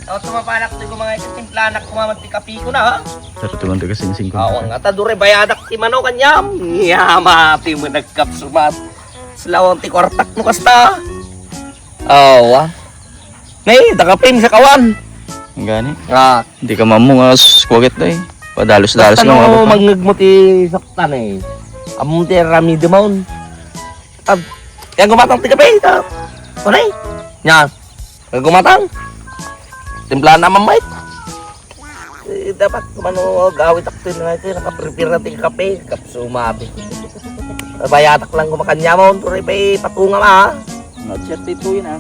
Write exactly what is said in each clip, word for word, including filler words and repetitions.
Awan, sumapanak ti kumangay, timplanak kumaman ti kape ko na, ha? Pero tuman ti kasingsing ko. Awan nga, ta dure bayadak ti mano kanyam. Yama, ti managkap sumat. Salawang ti kwartak mo kasta. Awa. Nay, da kape, sa kawan. Ang gani. Ah. Di ka mamungas, kuwaget da eh. Padalus-dalus Basta ka, no, mga mangngeg mo ti saktan eh. Ammo ti aramidem on. Tab, yan gumatang ti kape, ta. Kunay. Yan. Yan gumatang. Timplahan naman, mate. Eh, dapat kumano gawit ako ti nga ito, nakaprepare na ti kape. Kapsumati. Bayatak lang kumakanya mo, tuloy pa ipatunga ma. Nga, thirty-two yun, ah.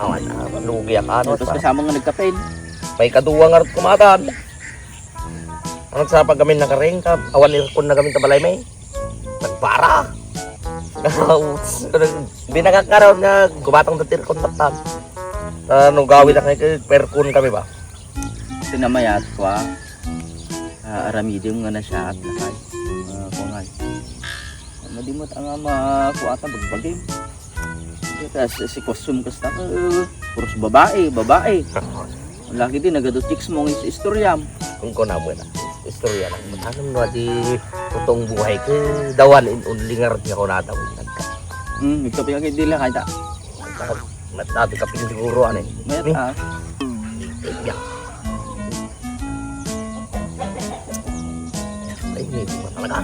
Awan na, malugi ako, ano, Tapos pa. Kasama nga nagkape. May kaduwa nga rin kumatan. Ang nagsapag kami nakaring ka, awan irkon na kami tabalay may. Nagpara. Binagak nga raw nga gumatang na tirkon taptan. Ano gawin na kayo, perkon kami ba? Ito na mayat ko, ah. Ah, aramidem nga na siya at lakay. Ah, kung ay. Madimot ang ama ko ata bagbagim. Kasi si, si Kosum kasta, eh, puros babae, babae. Lagi din, nagado chicks mo ang is-, istoryam. Kung ko na mo na, istorya na. Ano mo di totoong buhay ko, dawan in only nga rin ako natawag. Hmm, ikaw pinag-idila ka, ita. Matabi ka pin siguro, ano eh. Mayat, ah. Yeah. Ay, hindi mo talaga.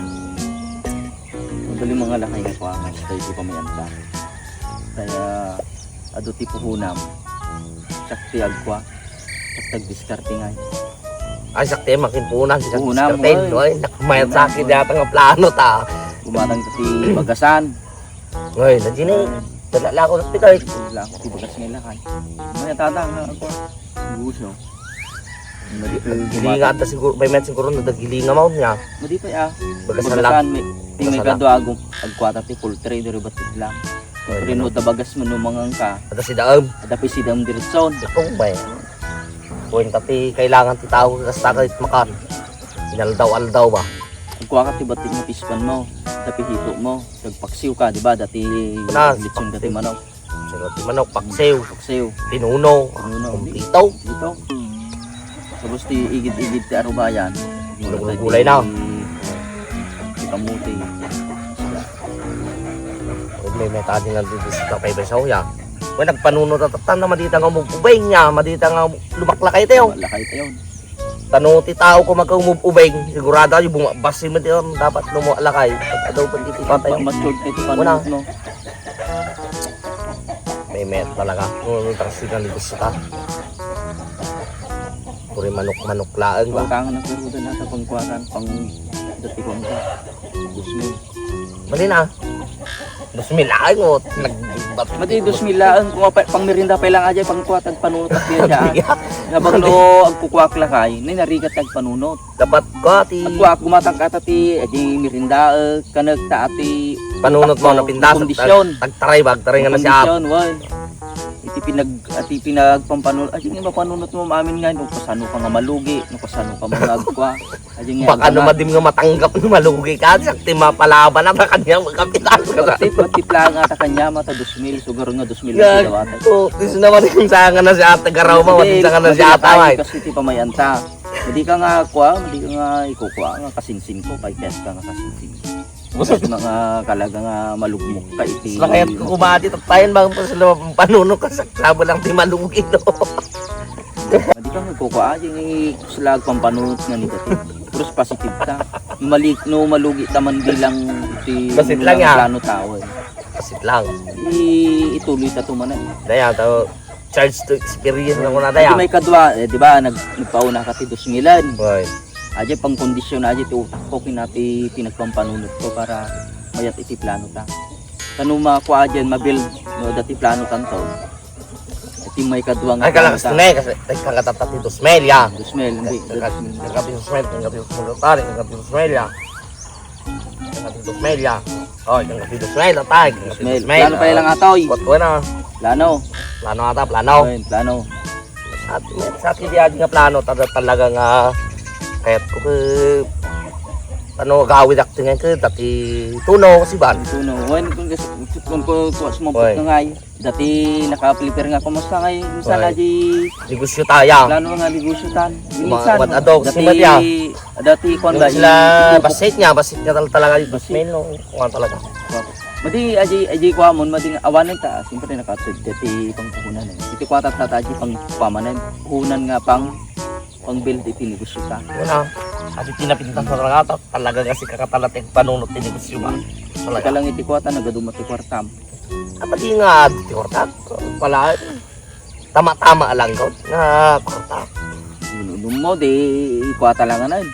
Madali mga lakay nga kuwangan, tayo di pa may anta. Kaya, adu ti puhunam. Sakti agkwa. Sakti agdiskarte ngay. Ay, sakti, makin puhunam, sakti Puhunam, diskarte. Oy. Oy, nakmayat sa akin, Puhunam, oy. Yata nga plano ta. Gumatang ka ti bagasan. Oy, na dini. Dala ko ti kay. Dala ko ti bagas nga lakay. May tata nga ako. Gusto. Gilinga ata siguro, may met siguro na dagilinga maun nga. Madi pa, ah. Bagasan lang. Bagasan, may, may Bagasan lang. Kadua agum-, agkwata ti poultry, diri batit lang. Oy, Poultry no, ano? Da bagas mo no mangan ka. Ada si Daam. Ada pa si Daam diretson. Ito ba yan? Kuwenta ti kailangan ti tao, kasta ka it makan. Inaldaw-aldaw ba? Agkwa ka ti batit nga pispan mo, ada pihito mo, agpaksiw ka, di ba? Dati Kunas, litson dati paksiw. Manok. Sarap ti manok, paksiw. Paksiw. Pinuno. Pinuno. Kumpleto. Dito. Tapos ti igid-igid ti arubayan. Gulay-gulay na. Ti kamuti. May metadin lang dito sa tapay besaw ya. May nagpanunot at tatan na madita nga umububay niya, madita nga lumaklakay tayo. Lumaklakay tayo. Tano ti tao ko magkaumub-ubeng, sigurado ayo bumabas si Madion, dapat lumuwak lakay. Pag-adobo ti Pat-, patay. Matured ti Wala. Panunot, no? May met talaga. Kung ano, tarsikan ni gusto ka. Puri manok-manok laeng ba? Kung kang nagkarudan na sa pangkuwanan, pang dati kong ka. Gusto mo. Mali na. Dos mil ay mo. Nag-, Mati, dos mil laeng. Kung apa, pang merienda pa lang aja, pang kuwat, agpanunot at diya siya. Yeah. Nabang no, agkukuwak lakay, ni narigat agpanunot. Dapat ko, ti Agkuwak, gumatang ka, tati, adi merienda, eh, kanag ta, ati, Panunot mo, utak mo, napintas, kondisyon. Tag-, tagtaray ba? Agtaray nga na siya. Kondisyon, wal. Iti pinag-, ati pinagpampanunot, adi nga mapanunot mo, maamin nga, no, kasano ka nga malugi, no, kasano ka nga agkuwak. Baka no madim nga matanggap no malugi ka, siak ti mapalaban na ta kanya magkapitan. Pati, pati lang ata kanya, mata dos mil, sugar nga dos mil ang Gag-, daw ata. Oh, dis naman yung sanga na si ate Garaw mo, Hindi, madim sanga na si madali ate tayo May. Kasi ti pamayanta. Hindi ka nga kuha, hindi ka nga ikukuha, nga kasingsing ko, kay test ka nga kasingsing. Busog. Mga kalaga nga malugmok ka iti Sila kaya ko kumati, tattayan bang pa sila panunok ka sa sabo lang ti malugi, no? Di ka magkukuha, yung slag pampanunot nga negative. Puros positive ta. Mali, no, malugi ta man bilang ti Basit lang, mga ah. Plano tao, eh. Basit lang. I-, ituloy ta to man, eh. Daya, to, charge to experience na ko na, Adi daya. May kadwa, eh, di ba, nag-, nagpauna ka ti dos milan. Right. Aja pang kondisyon aja ti utak ko, kinati pinagpampanunot ko para mayat iti plano ta. Kano makua aja, mabuild, no, dati plano tanto. Iti may kadwa nga Ay, kala plano kas ta. Tunay, kasi, ay, kala tata ti dos mil, ya. Dos mil, hindi. Kala, kala ti dos mil, kala ti dos mil, kala ti dos mil, ya. Kala ti dos mil, ya. Oh, kala ti dos mil, atay, kala ti Dos mil. Dos mil. Plano pa ilang atoy. What, what na? Plano. Plano ata, plano. Ayun, plano. Sa, sa akin, di adi nga plano, tada talaga nga, kahit ko, eh, Ano, agawid ak ti ngayon ket dati tuno, kasi ban. Tuno. Wen, kung gas-, kung ku-, kuwas mo Wen. Nga ngay. Dati naka-prepare nga, kumusta ngay? Kumusta Wen. Na di negosyo taya? Plano nga negosyo tan. Minsan, wan-, ado, dati, kasi mati, ah. Dati, kuwan Yung ba, sila, i-, basit niya, basit niya tal-, talaga yung Basit. Ismail, no? Kuwan talaga. Madi, aji, aji kuwa mo, madi nga awanan ta, siyempre nakatud, dati pangpuhunan, eh. Iti kuwa ta, ta, aji pang pamanan, puhunan nga pang, pang build iti negosyo ta. Una, adi tinapintas na talaga, ta-, talaga kasi kakatalat yung panunot ti negosyo, ba? Mm. Talaga. Ika lang iti kuwa ta, nagaduma ti kwartam. Apa di nga, di kwarta, wala. Tama-tama lang ko, nga kwarta. Inunum mo, di kuwa ta lang, ano, eh.